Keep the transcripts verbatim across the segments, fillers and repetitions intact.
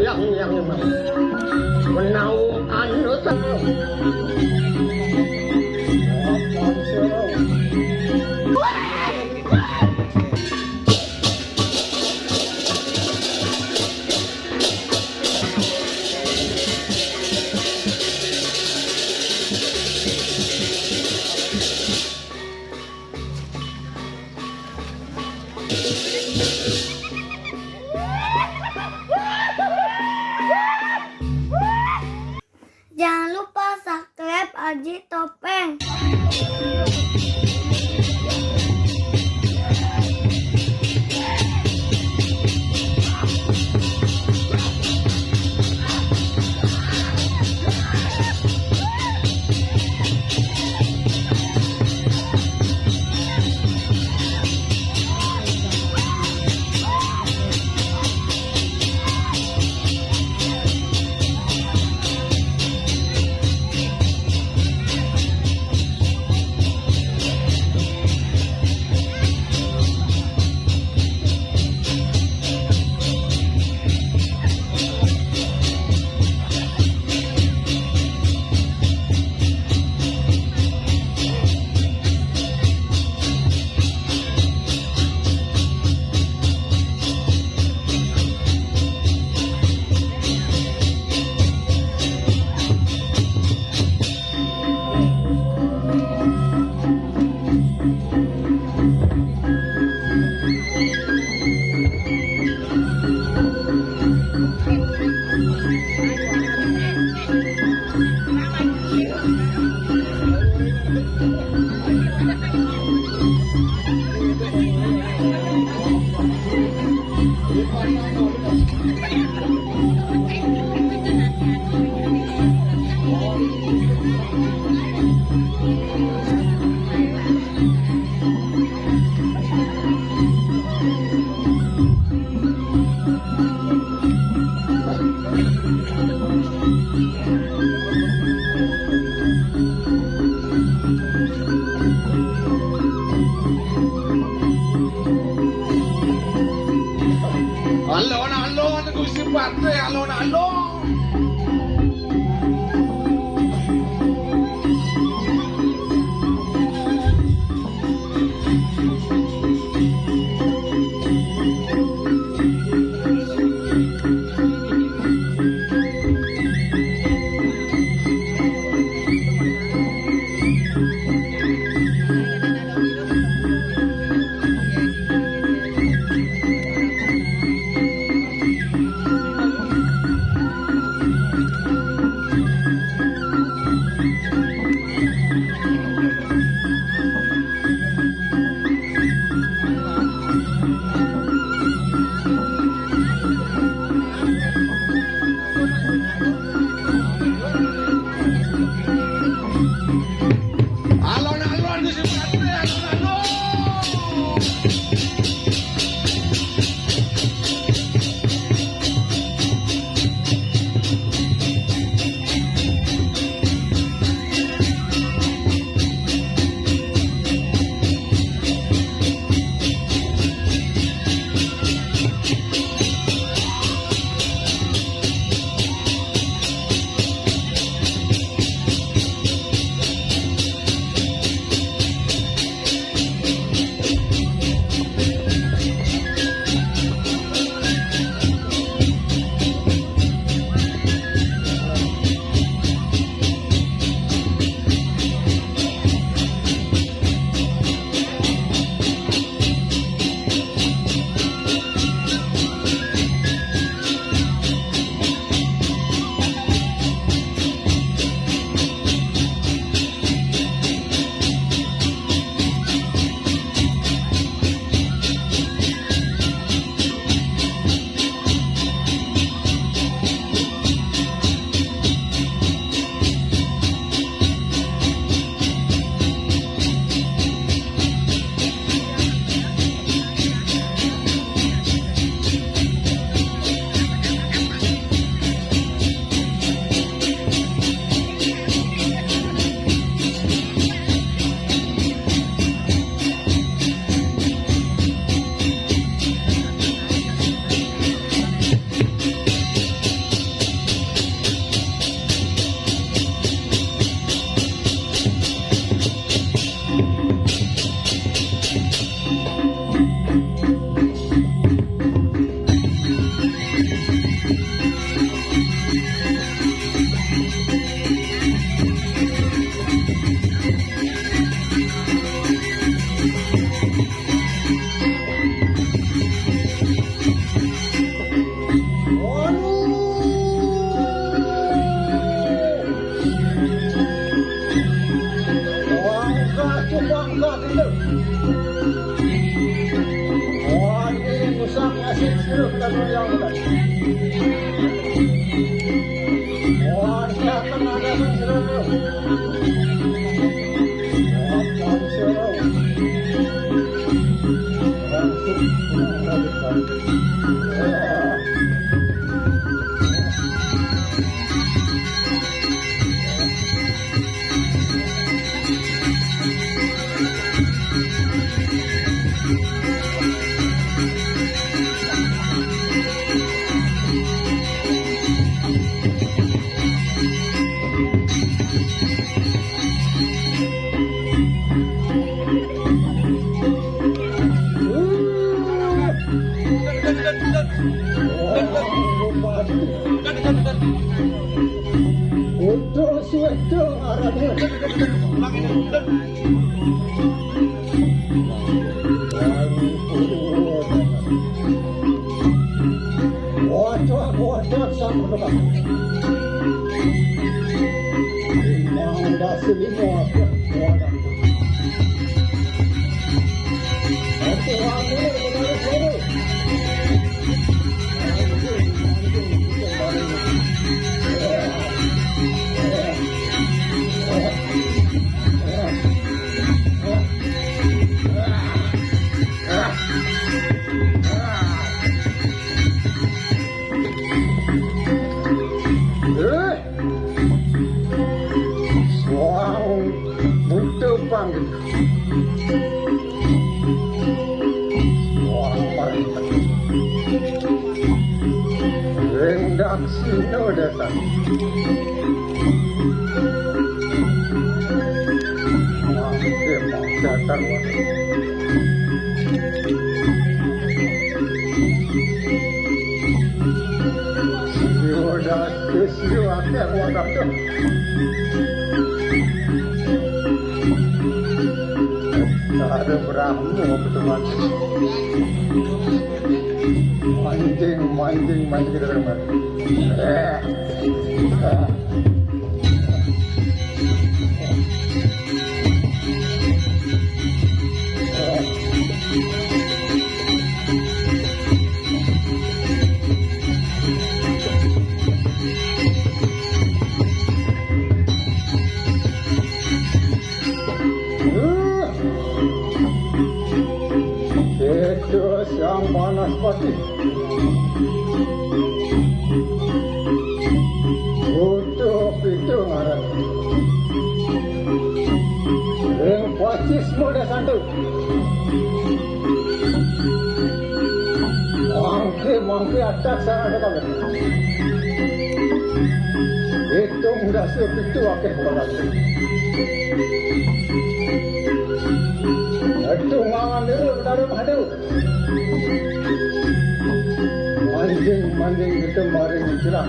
Yang yang menahu anu tahu. Jangan lupa subscribe Aji Topeng. Alon-alon Gusti Patih, alon-alon. Alon-alon Gusti Patih, alon-alon. Untuk suatu arahnya. Wadah, wadah, sama dekat. Memang dah selima. Wadah. Suang butuh panggil. Suang panggil. Rendak sino datang. Mampir mau datang. Sio datang. Sio akeh wadah tu. Tak ada beramu apa tu, Mat. Mancing, mancing, mancing kita dapat. Eh. Ah. Itu yang panas pati. Butuh pitu ngaran. Ring pacis muda santu. Mangke, mangke atak sana ada kabar. Hitung dasa pitu akeh kabar. Hitung mangan dulu, taruh madu. Manjing, manjing kita maring cerah.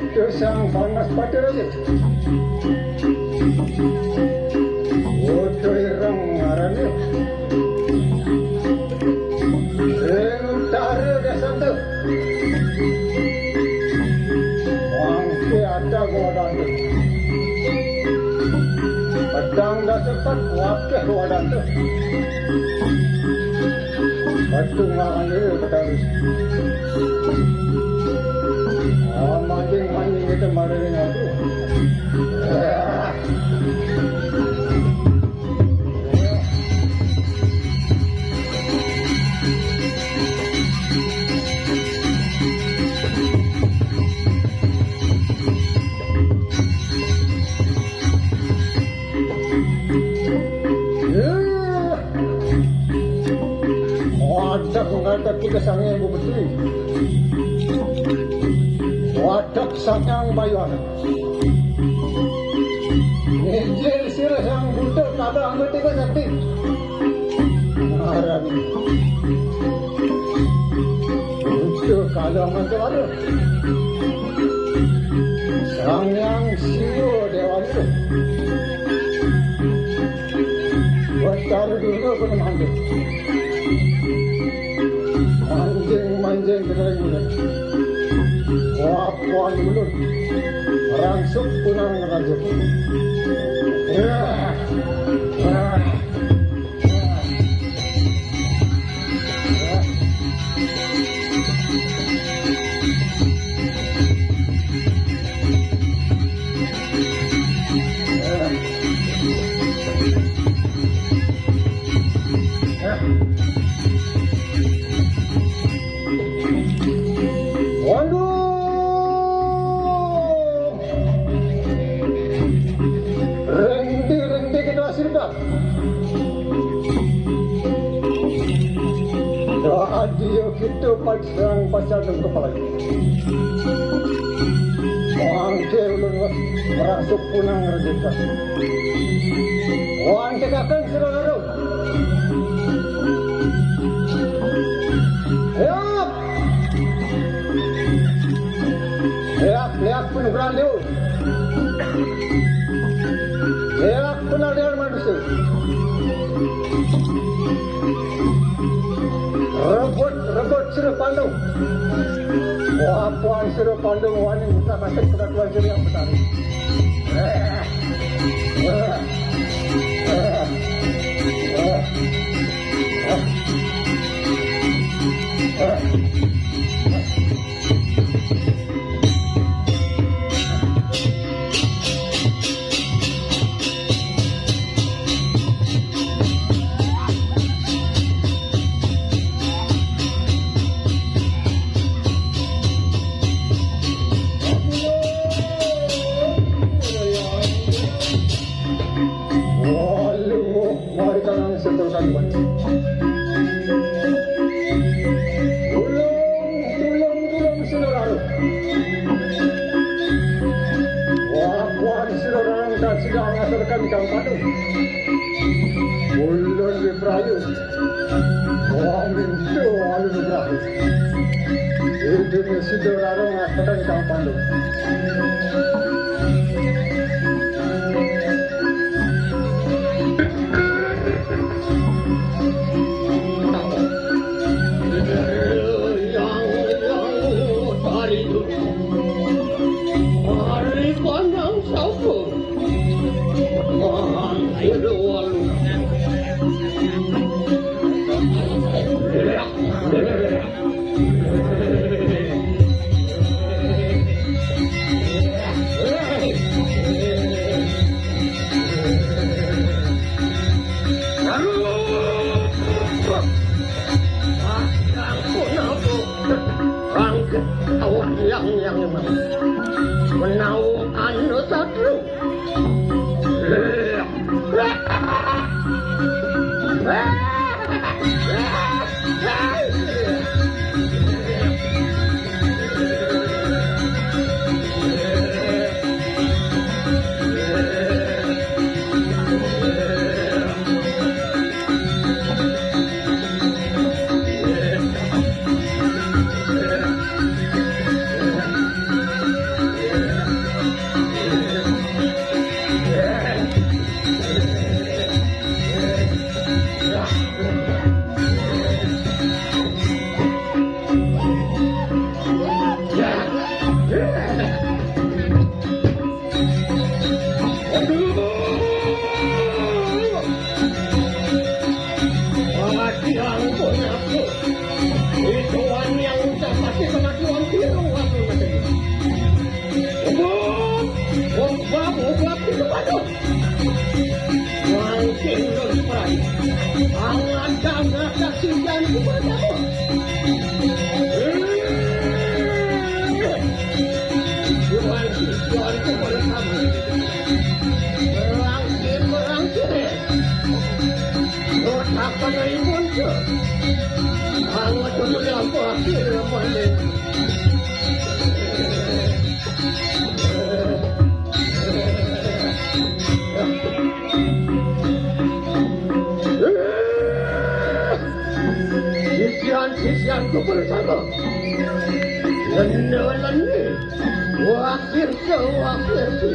Itu sang panas pada lagi. Waduh, ireng ngarane. Ring utara desa tu. Mangke ada wadah tu. Pedang dasa pat wakeh wadah tu. Batu ngarang dia terus. Ah, mancing, mancing kita mari dengan tu. Ada ngadeg Ka Sang Hyang Betari. Wadep Sang Hyang Bayuana. Ngijil sira Sang Buta kala angga tiga sakti. Ngaran Buta kala angga tiga. Sang Hyang Siwa Dewana. Batara Durga pun manggil. Manjing-manjing kena guna. Wah, puan ulun. Rangsuk punang raja. Waduh. Rendi-rendi kita hasilkan. Doa dia kita pasang pasang kepala. Wangke ulun merasuk punang rezeki. Wangke kakang sira lalu. Yap. Leak, leak pun berandil. Leak pun ada manusia. Rebut, rebut sira pandung. Wah, puan sira pandung wani buta kasih pada tuan sira yang besar. Walu, mari kang setul kaliwat. Tulung, tulung, tulung, sira lalu. Wah, puan sira lalu dan sira ngaturkan kang padu. Ulun Wiprayu. Wah, mintu alun Wiprayu. Idune sira lalu ngaturkan kang padu. Menawa anu satru. Aduh. Mati ampun aku. Itu wani yang ucap pasti pengakuan biru aku nanti. Ubah, ubah, ubah, itu padu. Mangkin lun prai. Angat-angat kasihan ubah aku. Tuhan, Tuhan, Tuhan, Tuhan. Merangkir, merangkir. Rotakan rimbun ke. Angat dulu dalam Sisian-sisianku bersama. Lene-lene. Wakir ke wakir ke.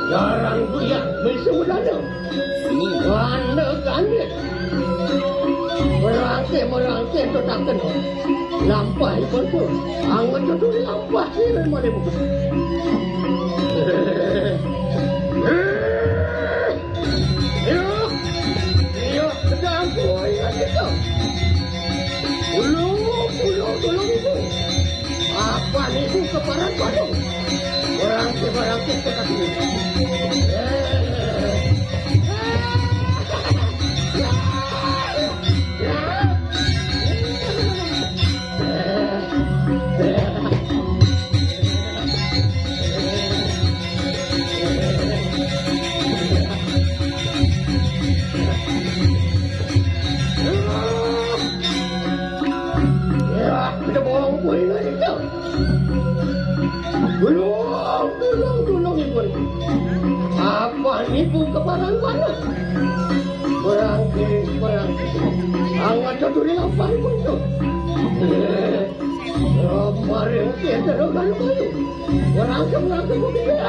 Jarang guyang misi udana. Wana ganyit. Merangke-merangke tetaken. Lampah ipun tu. Angen tuturi lampah sira malih. Iya. Iya, sedang kuwi kita. Tulung, tulung, tulung ibu. Apa niku keparan padung? Orang ke barang ke kota dulu. Ya, kita bohong pun ingat itu. Tulung, tulung, tulung, ibu. Apa niku keparan mana? Berangkit, berangkit. Angkat satu di lampah ibu tu. Kemarin kita dah lalu-lalu. Berangkit, berangkit, berangkit.